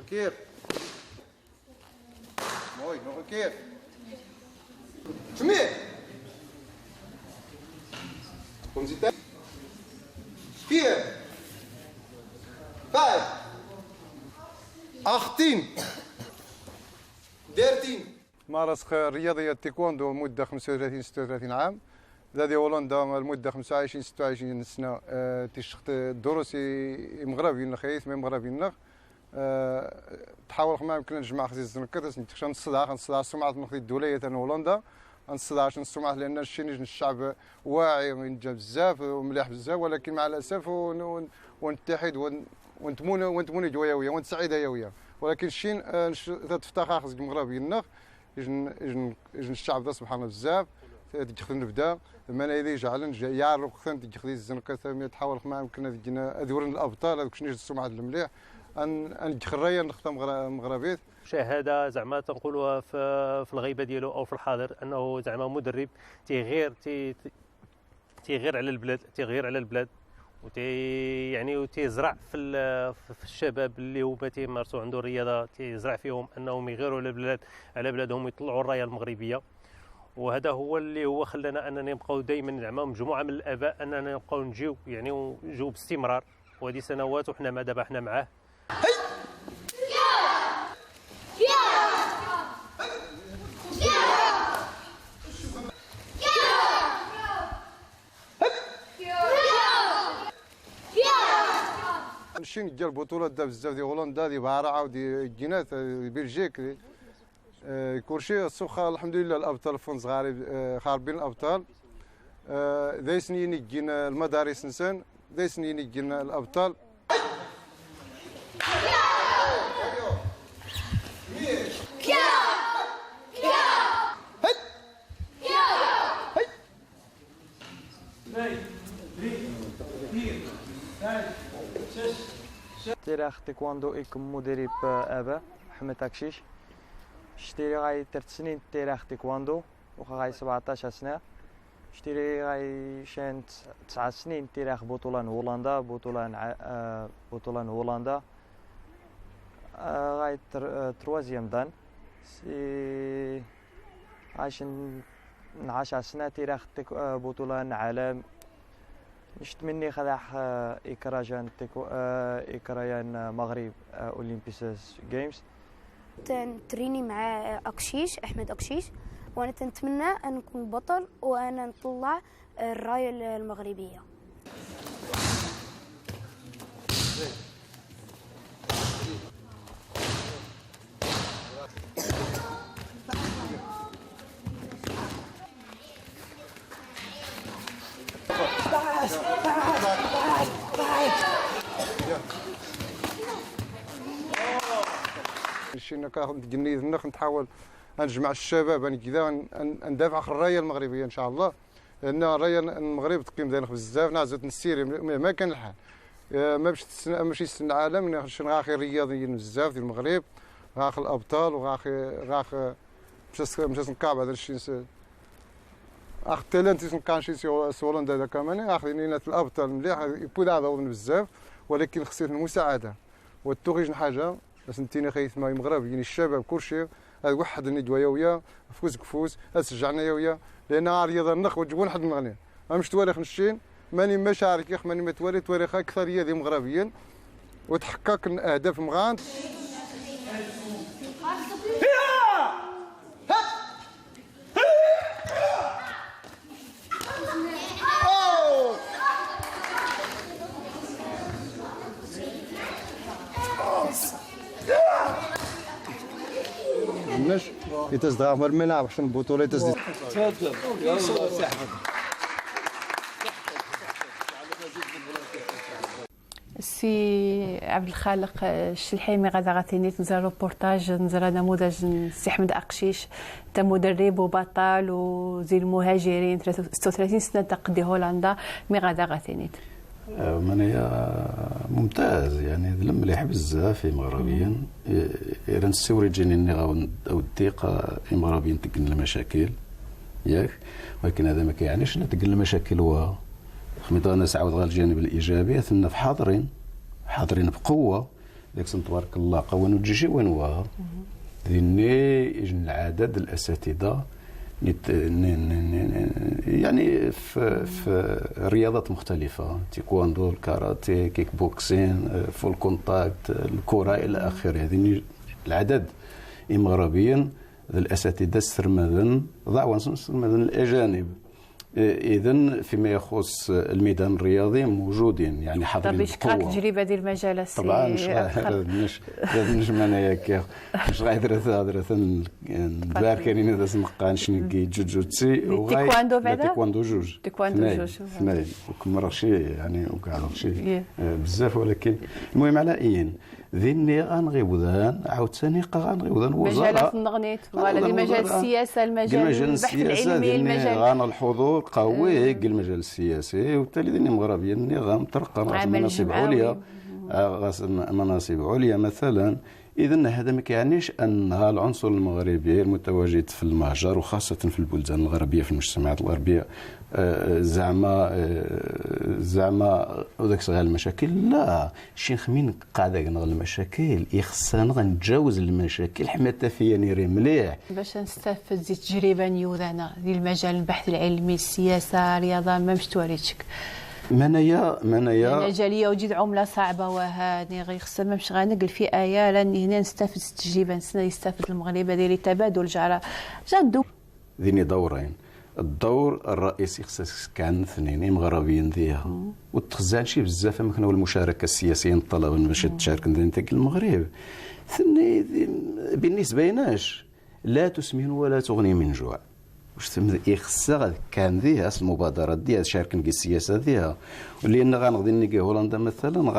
Nog een keer. Mooi, nog een keer. Vermeer. Komt ie tijd. 4. 5. 18. 13. مارس الرياضية التايكوندو مدة 35 36 عام. ذا هولندا المدة 25 26 سنة. تشخت الدروس مغربيين الخيث ما مغربيين. تحاول ما يمكن نجمع خزي الزنكة نتخشى نصدع السمعة نخدي الدولية تاع هولندا نصدع السمعة لأن الشيء الشعب واعي وينجا بزاف ومليح بزاف، ولكن مع الأسف ونتحد ونتمون جويا ونتسعيد يا، ولكن الشين تفتخر خزي المغربيين يجن الشعب ذا سبحان الله بزاف تدخل نبدا ما انا يجعل يعرف خصنا تدخل الزنقة تحاول ما يمكن ادور الابطال هذوك شنو السمعة المليح ان ندخل رايه نختم مغربيت. شهادة زعما تنقولوها في الغيبة ديالو او في الحاضر انه زعما مدرب تيغير تيغير على البلاد، تيغير على البلاد وتي يعني وتيزرع في الشباب اللي هما تيمارسوا عنده الرياضة، تيزرع فيهم انهم يغيروا على البلاد، على بلادهم، ويطلعوا الراية المغربية. وهذا هو اللي هو خلانا اننا نبقاو دائما زعما مجموعة من الاباء اننا نبقاو نجيو يعني ونجيو باستمرار، وهذه سنوات وحنا ما دابا حنا معاه. نمشي ندير البطولات دا بزاف ديال هولندا ديال بارعه ودي الجنات بلجيك كلشي السوخه الحمد لله. الابطال فون صغاري خاربين الابطال ذا سنين يجينا المدارس نسان ذا سنين يجينا الابطال. تيراخ تايكواندو إكم مدرب أبا أحمد أكشيش. شتيري غاي 3 سنين تيراخ تايكواندو وخا غاي 17 سنة. شتيري غاي شان 9 سنين تيراخ بطولة هولندا بطولة هولندا غاي troisième dan. سي عايشن 10 سنة تيراخ بطولة عالم. نشت مني خلاح إكراجان إكرايان مغرب أولمبيس جيمز. تنتريني مع أكشيش أحمد أكشيش، وأنا تنتمنى أن نكون بطل وأنا نطلع الراية المغربية. مشينا كنجنيد نحاول نجمع الشباب كذا ندافع على الراية المغربية ان شاء الله، لان الراية المغرب تقيم داير بزاف نعزت نسيري ما كان الحال ما باش ماشي السن العالم نخشن غاخي الرياضيين بزاف ديال المغرب غاخ الابطال وغاخي غاخ مشات نكاب هذا الشيء اخ تالنت كان شي سولندا هذا كمان اخذين الابطال مليح يبود هذا بزاف، ولكن خصيت المساعدة والتوغيج حاجة باش نتيني خيث ما المغرب يعني الشباب كلشي هذا واحد الندوة يا فوز كفوز سجعنا يا، لان الرياضة النخ وتجيبون حد المغني مش تواريخ نشين ماني ما شارك يا ماني ما تواري تواريخ اكثرية ديال المغربيين وتحقق اهداف مغان. يتزدغ الملعب عشان البطولة يتزدغ. تفضل يلا سحب. السي عبد الخالق الشلحيمي غادا غاتيني تنزل روبورتاج نزل نموذج السي احمد اقشيش تا مدرب وبطل وزي المهاجرين 36 سنة تقضي هولندا مي غادا غاتيني منايا ممتاز يعني ذلم مليح بزاف في مغربيين إيران السوري جيني غاو او الثقة مغربيين تقن المشاكل ياك، ولكن هذا ما كيعنيش ان تقن المشاكل هو خميطه. انا سعود غير الجانب الايجابي ثم في حاضرين بقوة داك تبارك الله قوانو تجي وين واه ذني العدد الاساتذة يعني في رياضات مختلفة، تيكواندو، الكاراتيه، كيك بوكسين، full contact، الكره الى اخره. هذه العدد مغربيا الاساتذة السرمذن ضعوا سرمذن الاجانب. اذا فيما يخص الميدان الرياضي موجودين يعني حاضرين بقوة. طب تجربه ديال المجال طبعا مش مش معناها مش غادر هذا باركانين هذا سمقان شنو جوجوتسي تيكواندو بعدا تيكواندو جوج تيكواندو جوج اثنين وكمر شي يعني وكاع شي بزاف. ولكن المهم على اين ذني غنغيوذان عاوتاني غنغيوذان وزراء مجالات النغنيت ولا المجال السياسة، المجال البحث العلمي، المجال غان الحضور قوي المجال السياسي. وبالتالي ذني مغربيا غنطرق مناصب عليا، مناصب عليا مثلا. اذا هذا ما كيعنيش ان العنصر المغربي المتواجد في المهجر وخاصة في البلدان الغربية في المجتمعات الغربية زعما وداك صغير المشاكل. لا شي خمين قاعدة نغ المشاكل يخصنا غنتجاوز المشاكل حما فيا نيري مليح باش نستافد زي تجربه نيوذانا ديال المجال البحث العلمي، السياسة، الرياضة ما مش تواريتشك منايا الجالية وجد عمله صعبة وهاني غير خصنا ما مش غنقل في ايه لاني هنا نستافد التجربة نسنا يستافد المغرب ديال التبادل جرى جا ذيني دورين. الدور الرئيسي خصك كان اثنين مغربيين ديها وتخزان شي بزاف ما كانوا المشاركة السياسية الطلبة باش تشارك انت المغرب. ثاني بالنسبة لناش لا تسمن ولا تغني من جوع. واش خصها كان ديها المبادرات ديها شاركن في السياسة ديها. ولان غنغدي نلقى هولندا مثلا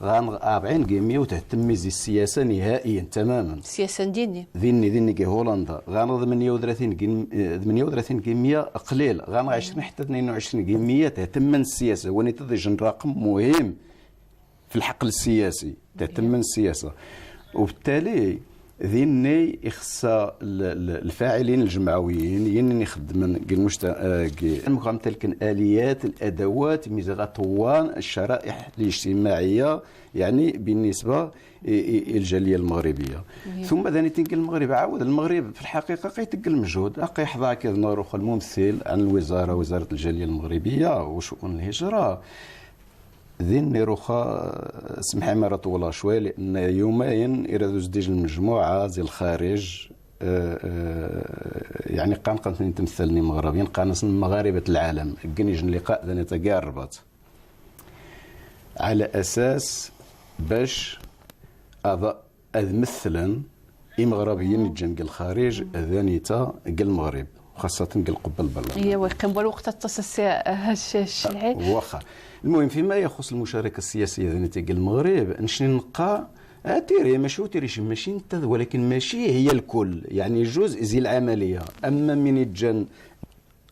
غان 40 كيمية وتهتم زي السياسة نهائيا تماما. السياسة ديني ديني هولندا غان 38 كيمية قليل غان 20 حتى 22 كيمية تهتم من السياسة. وني تضيج رقم مهم في الحقل السياسي تهتم من السياسة. وبالتالي ذيني يخص الفاعلين الجمعويين يني يخدمن المجتمع الاليات الادوات ميزغاتوان الشرائح الاجتماعية يعني بالنسبة للجاليه المغربية. ثم ثاني تنقل المغرب عاود المغرب في الحقيقة قيتقل المجهود قيحظى كذا نروخ الممثل عن الوزارة وزارة الجالية المغربية وشؤون الهجرة. ذين روخا سمحي مرة طولة شوية لأن يومين إرادو زديج المجموعة زي الخارج يعني قان تمثلني مغربيين قانص مغاربة العالم كنيج اللقاء ذا نتقاربت على أساس باش أذ مثلا إمغربيين يتجنق الخارج أذانيتا المغرب خاصة القبة البرلمانية. هي ويقيم الوقت اتصل الشلعي. واخا المهم فيما يخص المشاركة السياسية ذانيتا المغرب نشني نلقى تيري ماشي تيري ماشي انت ولكن ماشي هي الكل يعني جزء زي العملية. اما من يتجن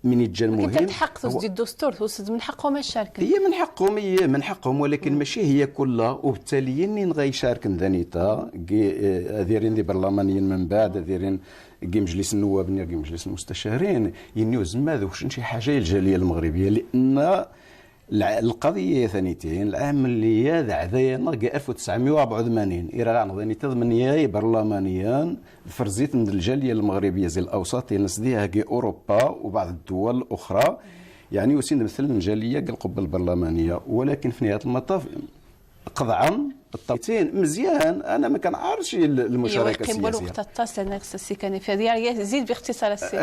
مهم تحق توسد الدستور توسد من حقهم الشاركه. هي من حقهم هي من حقهم ولكن ماشي هي كلها. وبالتالي يني غيشارك ذانيتا دايرين دي برلمانيين من بعد دايرين كي مجلس النواب كي مجلس المستشارين ينيو زما ذوك شي حاجة الجالية المغربية. لان القضية ثانيتين العملية ذا 1984 إلى غاني تضمن برلمانيا فرزيت من الجالية المغربية زي الاوساط نسديها كي اوروبا وبعض الدول الاخرى يعني وسين مثلا الجالية القبة البرلمانية. ولكن في نهاية المطاف قطعا الطرفين مزيان. انا ما كنعرفش المشاركة السياسية. الوقت اتصل السي كان في زيد باختصار السي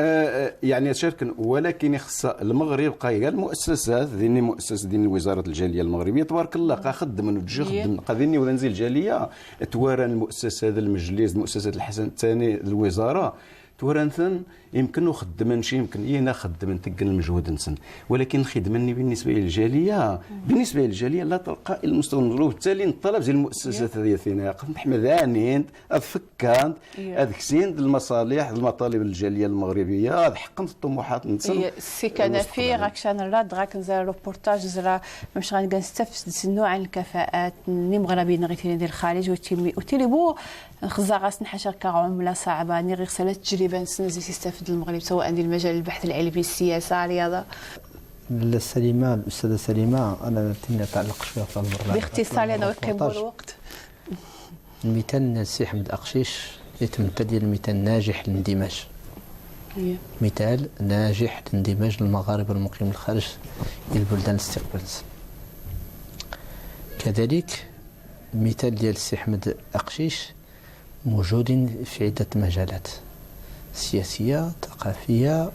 يعني شارك ولكن خص المغرب قايل المؤسسات ديال مؤسسة ديال وزارة الجالية المغربية تبارك الله قا خدم وتجي خدم قاديني ولا نزيد الجالية توارن المؤسسة هذا المجلس المؤسسة الحسن الثاني الوزارة تورنثن يمكن خدم شي يمكن ينا خدم تقل المجهود نسن. ولكن الخدمة بالنسبة للجاليه بالنسبة للجاليه لا تلقى المستوى المطلوب. وبالتالي نطلب زي المؤسسات هذه ثينا حمدانين اذفكان اذكسين المصالح المطالب الجالية المغربية هذا حقا الطموحات نسن. سي كان في راك شان الراد راك نزال روبورتاج زرا مش غنستفسد نوع عن الكفاءات اللي مغربيين غير ديال الخارج وتيليبو خزا غاس نحشر كعمله صعبة ني غير خصها تجربه نسنا زي تستافد المغرب سواء ديال المجال البحث العلمي السياسة الرياضة. سليمة الاستاذة سليمة انا نتعلق شوية في البرنامج باختصار لانه يقيم الوقت. المثال السي احمد اقشيش يتمثل ديال المثال ناجح للاندماج، مثال ناجح لاندماج المغاربة المقيم الخارج الى البلدان الاستقبال. كذلك مثال ديال السي احمد اقشيش موجودين في عده مجالات سياسية، ثقافية،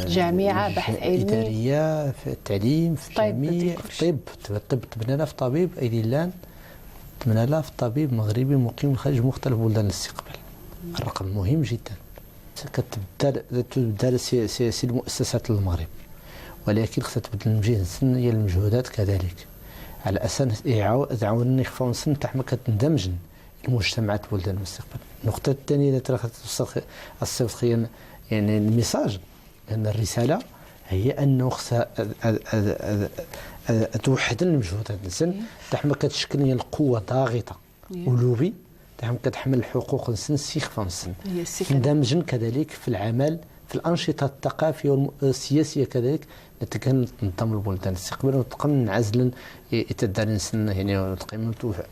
جامعه، بحث علمي، ادارية، في التعليم، في الجامعة، في الطب. 8000 طبيب ايديلان، 8000 طبيب مغربي مقيم الخارج مختلف بلدان الاستقبال. الرقم مهم جدا. كتبدل سي المؤسسات المغرب، ولكن خصها تبدل المجهود ديال المجهودات كذلك على اساس يعاونني خفاون تاع ما كتندمج المجتمعات بلدان المستقبل. النقطة الثانية اللي ترى توصل يعني ال message، ان الرسالة هي انه خصها توحد المجهودات الانسان تاع ما كتشكل هي القوة ضاغطة ولوبي تاع ما كتحمل الحقوق الانسان سيخ فنسن اندمجن كذلك في العمل في الانشطة الثقافية والسياسية كذلك تنظم البلدان الاستقبال وتقم نعزل تدار يعني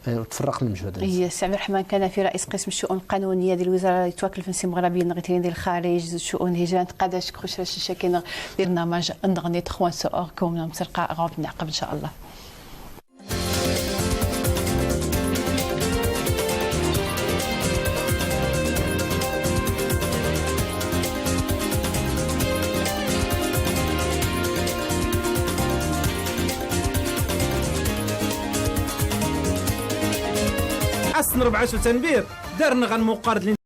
وتفرق المجهودات. هي السي عبد الرحمن كان في رئيس قسم الشؤون القانونية ديال الوزارة يتواكل في نسيم مغربي نغيتين ديال الخارج شؤون الهجرة نتقاداش كخش شاكين برنامج نغني 3 اور كوم مسرقه غوب نعقب ان شاء الله. أسن 4 شتنبير دارنا غنمقارد.